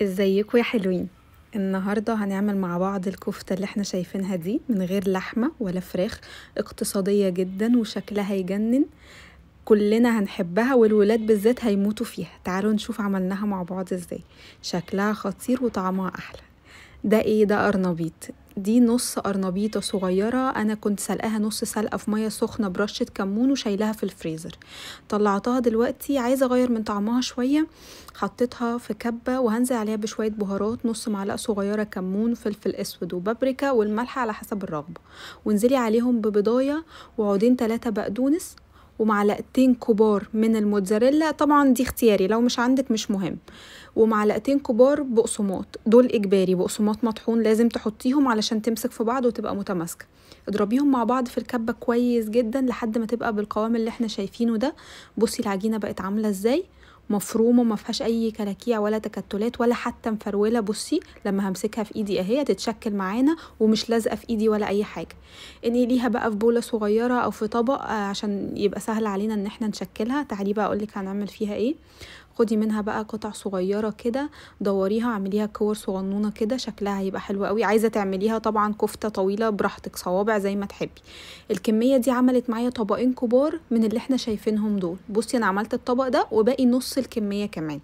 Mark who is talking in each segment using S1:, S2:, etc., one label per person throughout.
S1: ازيكم يا حلوين؟ النهارده هنعمل مع بعض الكفتة اللي احنا شايفينها دي من غير لحمه ولا فراخ، اقتصادية جدا وشكلها يجنن، كلنا هنحبها والولاد بالذات هيموتوا فيها. تعالوا نشوف عملناها مع بعض ازاي. شكلها خطير وطعمها احلى. ده ايه؟ ده قرنبيط. دي نص قرنبيطه صغيرة، انا كنت سلقاها نص سلقه في مية سخنة برشه كمون وشايلها في الفريزر. طلعتها دلوقتي عايزه اغير من طعمها شوية، حطيتها في كبه وهنزل عليها بشوية بهارات، نص معلقه صغيرة كمون، فلفل اسود وبابريكا، والملح على حسب الرغبة، وانزلي عليهم ببضايه وعودين 3 بقدونس ومعلقتين كبار من الموتزاريلا، طبعا دي اختياري لو مش عندك مش مهم، ومعلقتين كبار بقسماط، دول اجباري، بقسماط مطحون لازم تحطيهم علشان تمسك في بعض وتبقى متماسكة. اضربيهم مع بعض في الكبه كويس جدا لحد ما تبقى بالقوام اللي احنا شايفينه ده. بصي العجينة بقت عامله ازاي، مفرومه ما فيهاش اي كلاكيع ولا تكتلات ولا حتى مفروله. بصي لما همسكها في ايدي اهي تتشكل معانا ومش لازقه في ايدي ولا اي حاجة. انقليها بقى في بوله صغيرة او في طبق عشان يبقى سهل علينا ان احنا نشكلها. تعالي بقى اقولك هنعمل فيها ايه. خدي منها بقى قطع صغيرة كده، دوريها، اعمليها كور صغنونه كده، شكلها هيبقى حلو قوي. عايزه تعمليها طبعا كفته طويلة براحتك، صوابع زي ما تحبي. الكمية دي عملت معايا طبقين كبار من اللي احنا شايفينهم دول. بصي انا عملت الطبق ده وباقي نص الكمية كمان.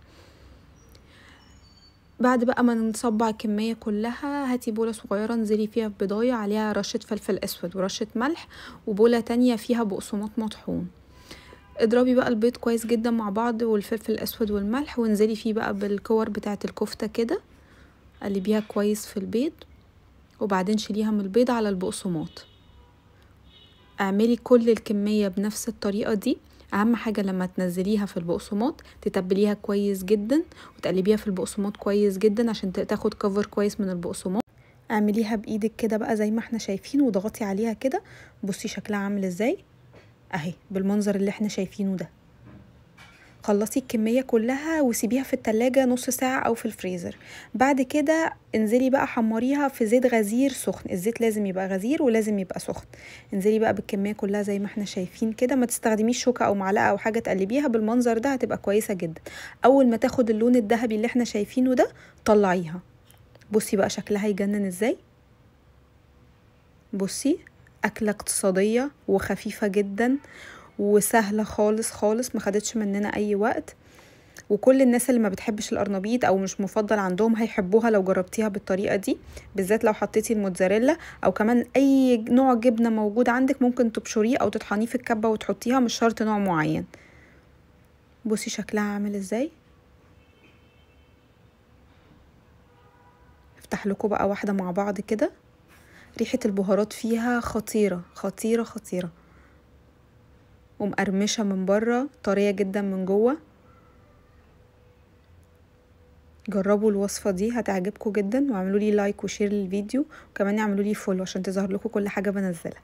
S1: بعد بقى ما نصبع الكمية كلها، هاتي بوله صغيرة انزلي فيها بضايه عليها رشه فلفل اسود ورشه ملح، وبوله تانية فيها بقسماط مطحون. اضربي بقى البيض كويس جدا مع بعض والفلفل الاسود والملح، وانزلي فيه بقى بالكور بتاعه الكفتة كده، قلبيها كويس في البيض، وبعدين شيليها من البيض على البقسماط. اعملي كل الكمية بنفس الطريقة دي. اهم حاجة لما تنزليها في البقسماط تتبليها كويس جدا وتقلبيها في البقسماط كويس جدا عشان تاخد كفر كويس من البقسماط. اعمليها بايدك كده بقى زي ما احنا شايفين وضغطي عليها كده. بصي شكلها عامل ازاي اهي بالمنظر اللي احنا شايفينه ده. خلصي الكمية كلها وسيبيها في التلاجة نص ساعة او في الفريزر. بعد كده انزلي بقى حمريها في زيت غزير سخن. الزيت لازم يبقى غزير ولازم يبقى سخن. انزلي بقى بالكمية كلها زي ما احنا شايفين كده، ما تستخدميش شوكة او معلقة او حاجة تقلبيها، بالمنظر ده هتبقى كويسة جدا. اول ما تاخد اللون الذهبي اللي احنا شايفينه ده طلعيها. بصي بقى شكلها يجنن ازاي. بصي أكلة اقتصادية وخفيفة جدا وسهلة خالص خالص، ما خدتش مننا أي وقت، وكل الناس اللي ما بتحبش القرنبيط أو مش مفضل عندهم هيحبوها لو جربتيها بالطريقة دي، بالذات لو حطيتي الموتزاريلا أو كمان أي نوع جبنة موجود عندك ممكن تبشريه أو تطحنيه في الكبة وتحطيها، مش شرط نوع معين. بصي شكلها عامل ازاي. افتح لكم بقى واحدة مع بعض كده. ريحة البهارات فيها خطيرة خطيرة خطيرة، ومقرمشة من بره، طرية جدا من جوه. جربوا الوصفة دي هتعجبكم جدا، واعملوا لي like و share للفيديو، وكمان اعملوا لي follow عشان تظهر لكم كل حاجة بنزلها.